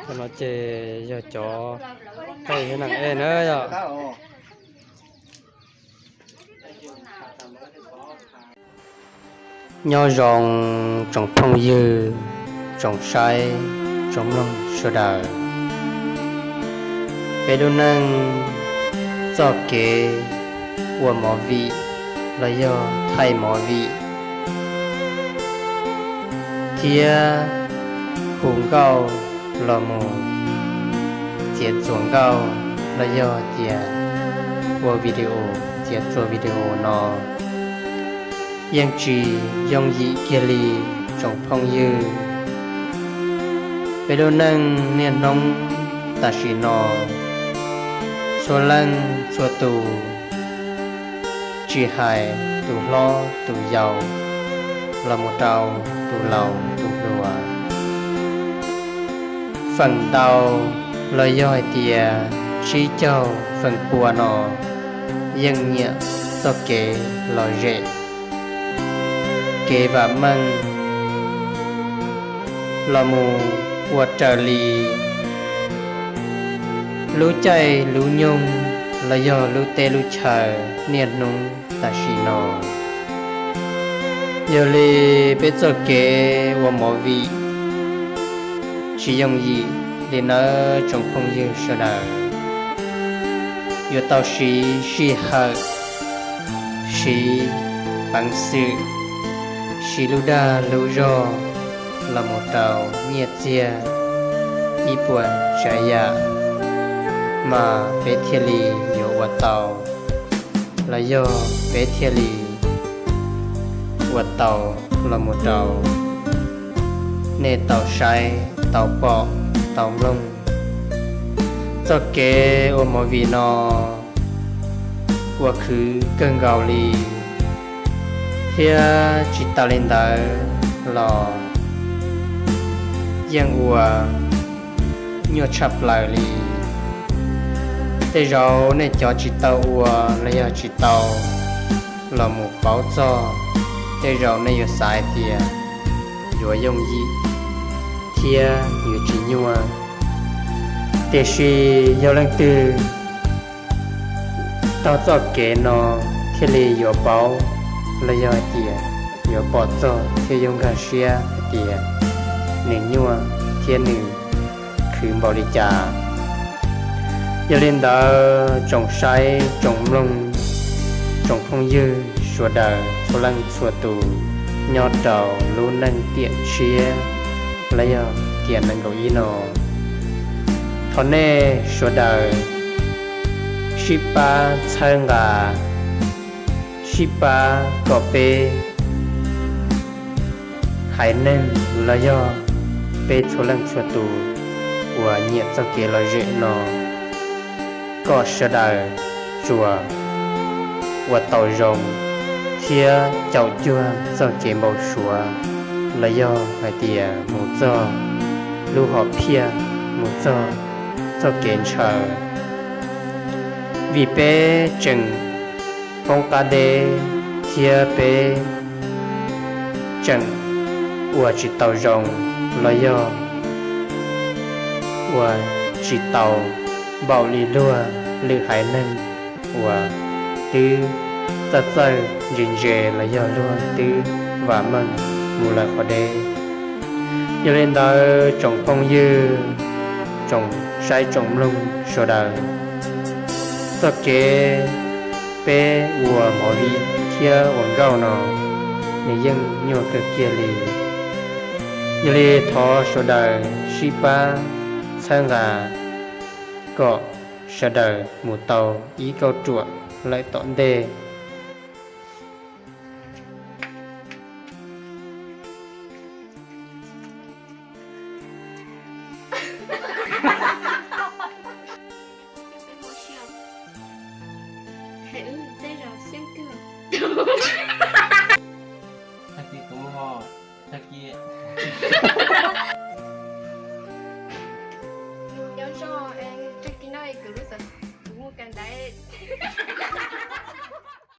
Cov no ces yog cov tej thiab neeg ej na yom. Nyob zoo tsoom phooj ywg, tsoom saib, tsoom mloog sawv daws. Peb lub neej txoj kev ua movie los yog thaij movie thiab hu nkauj los mus txiav txuas nkauj los yog tias ua video, txiav txuas video no yeej tsis yooj yim kiag li tsoom phooj ywg. Peb lub neej niaj hnub tam sim no, txhua leej txhua tus, tsis hais tus hlob tus yau los mus rau tus laus tus hluas, feem ntau los yog hais tias tsib caug feem pua no yeej nyiam txoj kev lom zem, kev vam meej los mus ua raws li lub caij lub nyoog los yog lub teb lub chaw niaj hnub tam sim no. Yog li peb txoj kev ua movie tsis yooj yim li nawb tsoom phooj ywg sawv daws. Yuav tau siv sij hawm, siv peev xwm, siv lub dag lub zog los mus rau nyiaj txiag ib puas tsav yam mas peb thiaj li yuav ua tau, los yog peb thiaj li ua tau los mus rau nej tau saib, tau pom, tau mloog. Txoj kev ua movie no ua khwv kawg nkaus li, thiab tsis tas li ntawd los yeej ua nyuaj tshaj plaws li. Tej zaum nej cov tsis tau ua los yog tsis tau los mus paub txog, tej zaum nej yuav xav hais tias yuav yooj yim thiab yuav tsis nyuaj. Tiam sis yog leej twg taug txoj kev no thiaj li yuav paub los yog hais tias yuav pom txog thiab yuav nkag siab hais tias nws nyuaj thiab nws khwv npaum li cas. Yog li ntawd tsoom saib tsoom mloog, tsoom phooj ywg sawv daws txhua leej txhua tus nyob rau lub neej tiam tshiab los yog tiam nees nkaum ib no, thov nej sawv daws sib pab txhawb nqa, sib pab kom peb haiv neeg los yog peb txhua leej txhua tus uas nyiam txoj kev lom zem no, kom sawv daws tsuas ua tau zoo thiab caum cuag txoj kev npau suav los yog hais tias mus txog lub hom phiaj, mus txog txoj kev ntshaw. Vim peb tseem poob qab deb thiab peb tseem ua tsis tau zoo los yog ua tsis tau npaum li luag lwm haiv neeg uas twb txawj txawj ntse ntse los yog luag twb vam meej mus lawm qhov deb. Yog li ntawd tsoom phooj ywg, tsoom saib tsoom mloog sawv daws, txoj kev peb ua movie thiab ua nkauj no nws yeej nyuaj kawg kiag li. Yog li thov sawv daws sib pab txhawb nqa kom sawv daws mus tau ib kauj ruam lawm tom ntej.